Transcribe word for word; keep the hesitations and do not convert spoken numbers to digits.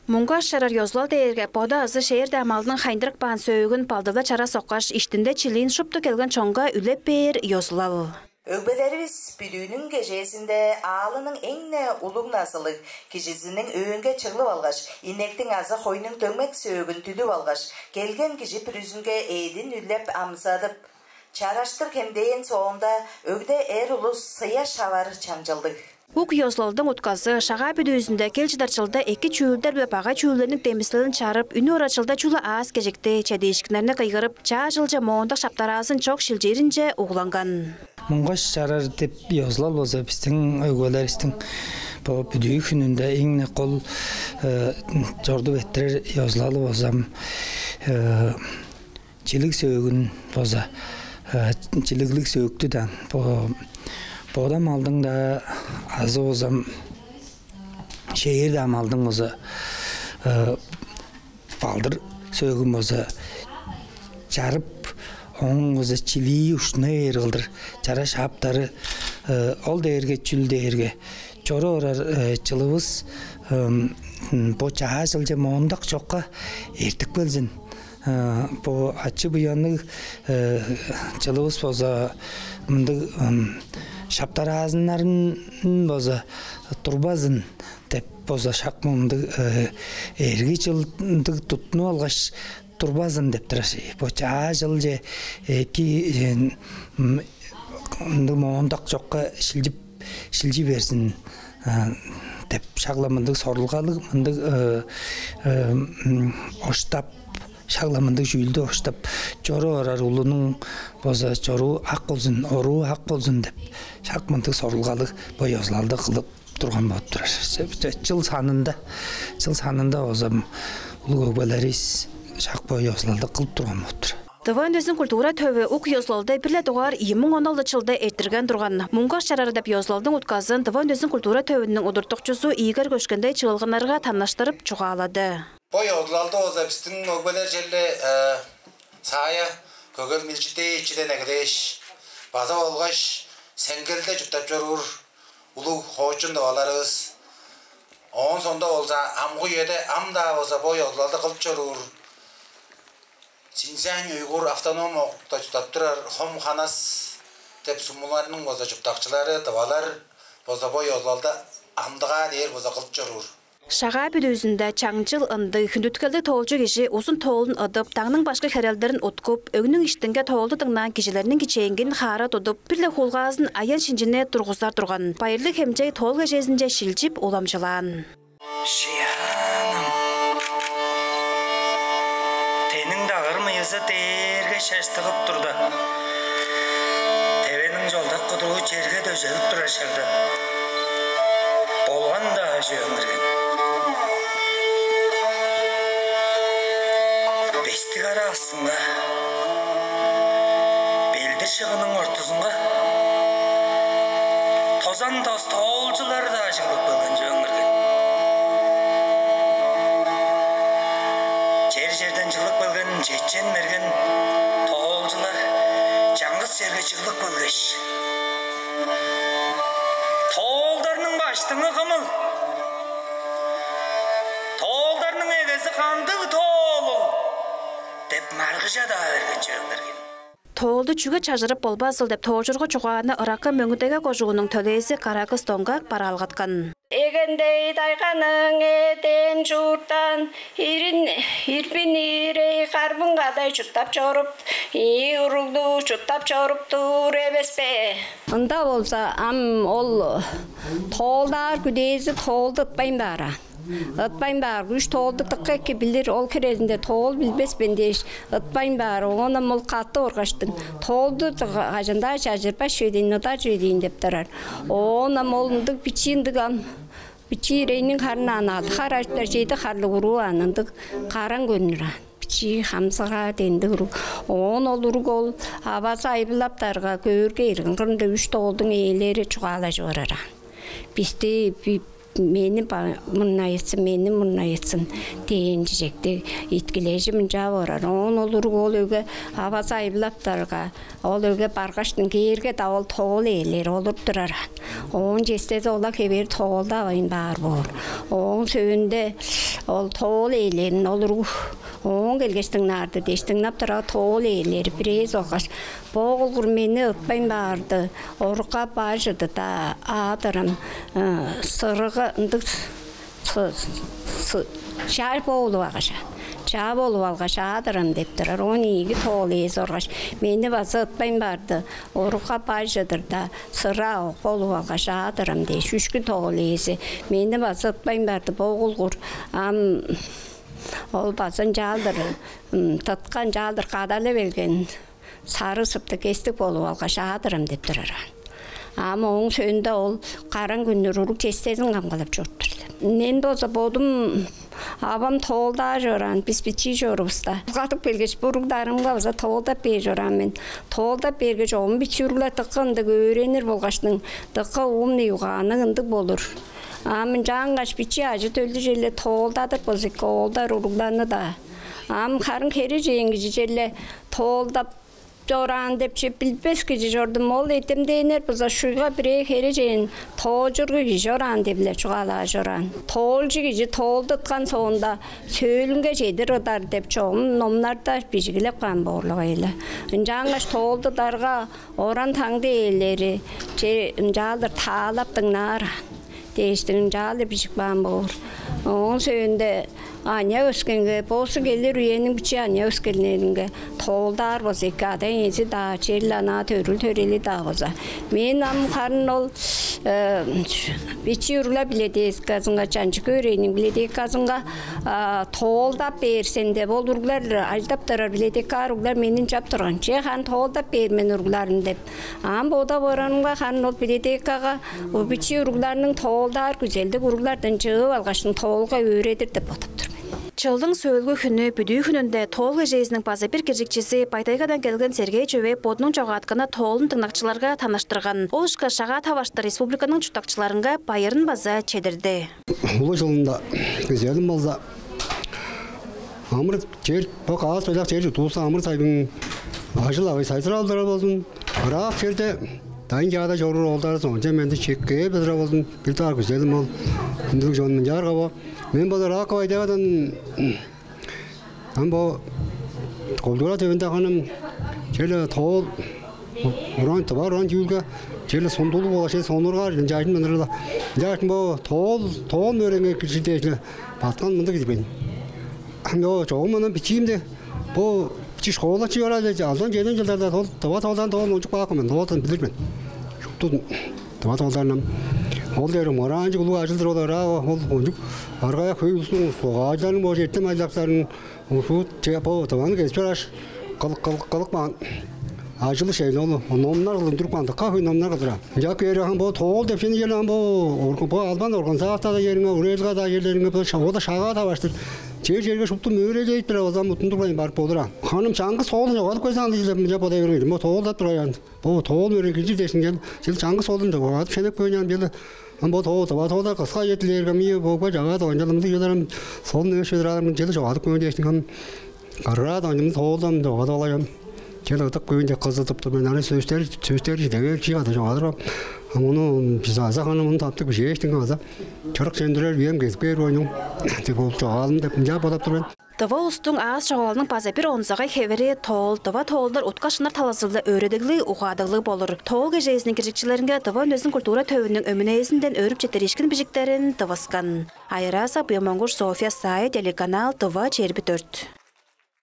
Муңгаш чарар ёзулал дээрге бода азы шээрде амалдың хайындырып каан сөөгүн балдыла чара соккаш, иштинде чилиин шупту келген чонга үлеп бээр ёзулал. Өгбелеривис бүдүүнүң кежээзинде аалының эң-не улуг назылыг кижизиниң өөнге чыглып алгаш, инектиң азы хойнуң дөңмек сөөгүн дүлүп алгаш, келген кижи бүрүзүнге эъдин үлеп амзадып, чараштыр хемдээн соонда, өгде эр улус сыя шавар чаңчылдыг. Ук ёзулалдың утказы шагаа бүдүүзүнде кел чыдар чылда эки чүүлдер биле багай чүүлдерниң демиселин чарып, үнү орачылда чүгле аас-кежикти, чедиишкиннерни кыйгырып, чаа чылче моондак шаптараазын чок шилчииринче угланган. Муңгаш чарар деп ёзулал болза, бистиң өгбелеривистиң бо бүдүү хүнүнде эң-не кол чорудуп эрттирер ёзулалы болза, чилиг сөөгүн болза, чилиглиг сөөктү-даа, бода малдың-даа азы болза шээр-даа малдың болза, балдыр сөөгүн болза чарып, ооң болза чилии уштуна бээр кылдыр чара шааптары, ол дээрге чүл дээрге, чоруп орар чылывыс бо чаа чылче моондак чокка эртип келзин. Бо ачы-буянныг чылывыс болза мындыг шаптараазыннарын болза турбазын деп болза, шак мындыг эрги чылдыг туттунуп алгаш турбазын деп турар. Бо чаа чылче эки мындыг моондак чокка шилчип, шилчи берзин деп шак-ла мындыг сорулгалыг, мындыг оштап, шак-ла мындыг чүүлдү оштап, чоруп орар улунуң болза чоруу ак болзун, оруу ак болзун деп, шак мындыг сорулгалыг бо ёзулалды кылып турган болуп турар. Чыл санында, чыл санында болза улуг өгбелеривис шак бо ёзулалды кылып турган болуп турар. Тыва үндезин культура төвү ук ёзулалды бир-ле дугаар ийи муң он алды чылда эрттирген турган. Муңгаш чарары деп ёзулалдың утказын Тыва үндезин культура төвүнүң удуртукчузу Игорь Көшкенде чыылганнарга таныштырып чугаалады. Бо ёзулалды болза бистиң өгбелер черле саая Көгел Милчитеевичиден эгелээш, база болгаш Сеңгелде чурттап чоруур улуг хоочун тываларывыс, оон соонда болза амгы үеде ам-даа болза бо ёзулалды кылып чоруур Синьцзянь-Уйгур автоном округта чурттап турар Хом, Ханас деп сумуларның болза чурттакчылары тывалар болза бо ёзулалды амдыгаа дээр болза кылып чоруур. Шагаа бүдүүзүнде чаңчыл ындыг хүндүткелдиг тоолчу кижи узун тоолун ыдып, даңның башкы херелдерин уткуп, өгнүң иштинге тоолду дыңнаан кижилерниң кичээнгин хаара тудуп, бир-ле хуулгаазын аян-шинчини тургузар турган. Байырлыг хемчег тоол кежээзинче шилчип уламчылаан. Шыяаным, тениң дагыр мыйызы дээрге шаштыгып турда, тевениң чолдак кудуруу черге дөжелип турар шагда, болган-даа чүвең иргин. Бестиг ара астынга, белдир шыгының ортузунга тозан тос тоолчулар-даа чыглып келген чүвең иргин. Чер-черден чыглып келген чечен-мерген тоолчулар чаңгыс черге чыглып келгеш: «Тоолдарның баштыңы кымыл? Тоолдарның эгези кандыг тоолул?» — деп маргыжа-даа берген чүвең иргин. Тоолду чүге чажырып болбазыл деп тоожургу чугааны ыраккы Мөңгүн-Тайга кожууннуң төлээзи Каракыс Доңгак бараалгаткан. Эгендей тайганың эдээн чурттан ирин, ирбин ирей карбың кадай чурттап чоруп, ийи уруглу чурттап чоруптур эвес бе? Ында болза ам ол тоолдаар күдээзи тоолду ытпайн баар аан. Ытпайн баар, үш тоолду дыка эки билир, ол хирезинде тоол билбес мен дээш, ытпайн баар. Оон ам ол катты оргаштың тоолду кажан-даа чажырбас чүве дийин, ыдар чүве дийин деп турар. Оон ам ол ындыг бичии ындыг ам, бичии ирейниң харын аан алды хар ажыптар, чеди харлыг уруу аан ындыг караң көрнүр аан. Бичии хамзыгаа дендиг уруг. Оон ол уруг ол авазы айбылаптарга көөрге иргин кырында үш тоолдуң ээлери чугаалажып орар аан. Бисти би-, «Мени мурнай-ытсын, мени мурнай-ытсын» дээн чижектиг иткилежи мынча орар. Оон ол уруг ол өге авазы айбылаптарга, ол өге баргаштың кээрге-даа ол тоол ээлери олуруп турар аан. Оон честези ол-ла хевээр тоолдавайн баар боор. Ооң сөөлүнде ол тоол ээлерин ол уруг ооң келгеш дыңнаарды дээш, дыңнап турар тоол ээлери бирээзи олгаш: «Бо кулгур мени ытпайн баарды, орукка бажыды-даа, аадырым, сырыгы ындыг чаа болуп алгаш, чаа болуп алгаш, аадырым» деп турар. Оон ийиги тоол ээзи оргаш: «Мени база ытпайн баарды, орукка бажыдыр-даа, сыраа ок болуп алгаш, аадырым» дээш, үшкү тоол ээзи: «Мени база ытпайн баарды, бо кулгур ам ол база ынчалдыр тыткан, ынчалдыр кадалы берген сары сыптыг кестиг болуп алгаш, аадырым» деп турар аан. Ам ооң сөөлүнде ол караң хүннүр уруг честезин камгалап чоруп тур-ла. Мен болза бодум авам тоолдаар чораан, бис бичии чорувуста. Кадып келгеш, буругдарымга база тоолдап бээр чораан мен. Тоолдап бээрге, чогум бичии уруглар дыка ындыг өөренир болгаштың, дыка уумнуг, угаанныг ындыг болур. Ам ынчангаш бичии ажы-төлдү черле тоолдадыр болза эки, оолдар уругларны-даа. Ам харын херээжен кижи черле тоолдап чораан деп чүве билбес кижи чордум. Ол эртемденнер база шуйга бирээ херээжен тоожургу кижи чораан деп-ле чугаалаар чораан. Тоолчу кижи тоолдуткан соонда, сөөлүнге чедир ыдар деп чогум номнарда бижиглеп каан боорлуг ийин. Ынчангаш тоолдударга оран-таңды ээлери че ынчалдыр таалап дыңнаар дээштиң ынчалдыр бижип каан боор. Ооң сөөлүнде аныяк өскенге, боозу келир үениң бичии аныяк өскеннеринге тоолдаар болза эки, ада-иези-даа, черле анаа төрүл-төрели-даа болза. Мен ам харын ол бичии уруглар библиотеказынга, чанчы көөрейниң библиотеказынга тоолдап бээр сен деп, ол уруглар, ажылдап турар библиотекарь уруглар мени ынчап турган: «Че, харын тоолдап бээр мен уругларым» деп. Ам бодап оранымга, харын ол библиотекага бичии уругларның тоолдаар күзелдиг уруглардан чыып алгаш, тоолга өөредир деп бодап тур мен. Чылдың сөөлгү хүнү бүдүү хүнүнде тоол кежээзиниң база бир киржикчизи Бай-Тайгадан келген Сергей Чөвей бодунуң чогаатканы тоолун дыңнакчыларга таныштырган. Ол ышкаш Шагаа таварыштыр республиканың чурттакчыларынга байырын база чедирди. Улуг чылында күзелим болза, амыр чер, бо каас-байлак чер-чуртувуста амыр-тайбың, ажыл-агый сайзыралдары болзун. Ыраак черде дайын-чаада чоруур оолдарывыс онча-менди чек кээр бедара болзун. Бир дугаар күзелим ол. Ындыг чон мынчаарга бо. Мен болза ыраак Бай-Тайгадан ам бо культура төвүнде ханым черле тоол уран, тыва уран чүүлге черле сундулуг болгаш, черле сонургаар ынчаажын мындырыла. Ынчаажын бо тоол, тоол мөреңге киржир дээш-ле баткан мындыг кижи мен. Ам бо чогум мындан бичиимде бо бичии школачы чораан, алдан чеден чылдарда ол тыва тоолдан тоол унчуп каапкан мен, тоолдан билир мен. Шупту тыва тоолдарны. Ол дээрге мораанчы улуг ажыл-дыр ол, ыраа ол кончуг аргая хөй улустуң, согаажыларның, бо эртем ажылдакчыларының ушул че бо тываны кезип чорааш, кылып, кылып, кылып каан ажылы шейле ол номнар кылдырып каан, дыка хөй номнар кылдыр аан. Ынчап кээрге ам бо тоол деп чүвени черле ам бо орга-, бо албан организация-даа черинге, урайлга-даа черлеринге, бо шагада шагаа таварыштыр чер-черге шупту мөөрелээп турар, ол ам уттундур кылайн барып болур аан. Ханым чаңгыс тоолун чогаадып көрсең андыг деп мынча бодай берген. Бо тоолдап турган аан. Бо тоол мөреңге киржир дээштиң чел, чел чаңгыс тоолун чогаадып шенеп көөн аан, чел. Ам бо тоол, тыва тоолдар кыска четтилээрге, ам ийе, бо чагаа тоон чалымдыг чыдар ам, солун эвес чыдар ам, чел чогаадып көөн дээштиң ам. Каргыраа тоон чалымдыг тоолдан чогаадып алай ам. Чел ыдык көөн деп кызыдып тур мен. Аны сөстер, сөстер чидегээр чии када чогаадыр ам. Ам ону бис аза ханы муну таптыг бижээштиң аза чырык чемдирер үем кезип кээр бойнуң деп ол чогаалым деп ынча бодап тур мен. Тыва улустуң аас чогаалының база бир онзагай хевири тоол. Тыва тоолдар утка-шынар талазы-биле өөредиглиг, угаадыглыг болур. Тоол кежээзиниң киржикчилеринге Тыва үнезин культура төвүнүң өмүнээзинден өөрүп четтириишкин бижиктерин тывыскан. Айраса Буямоңгуш, Софья Саая, телеканал «Тыва чээрби дөрт».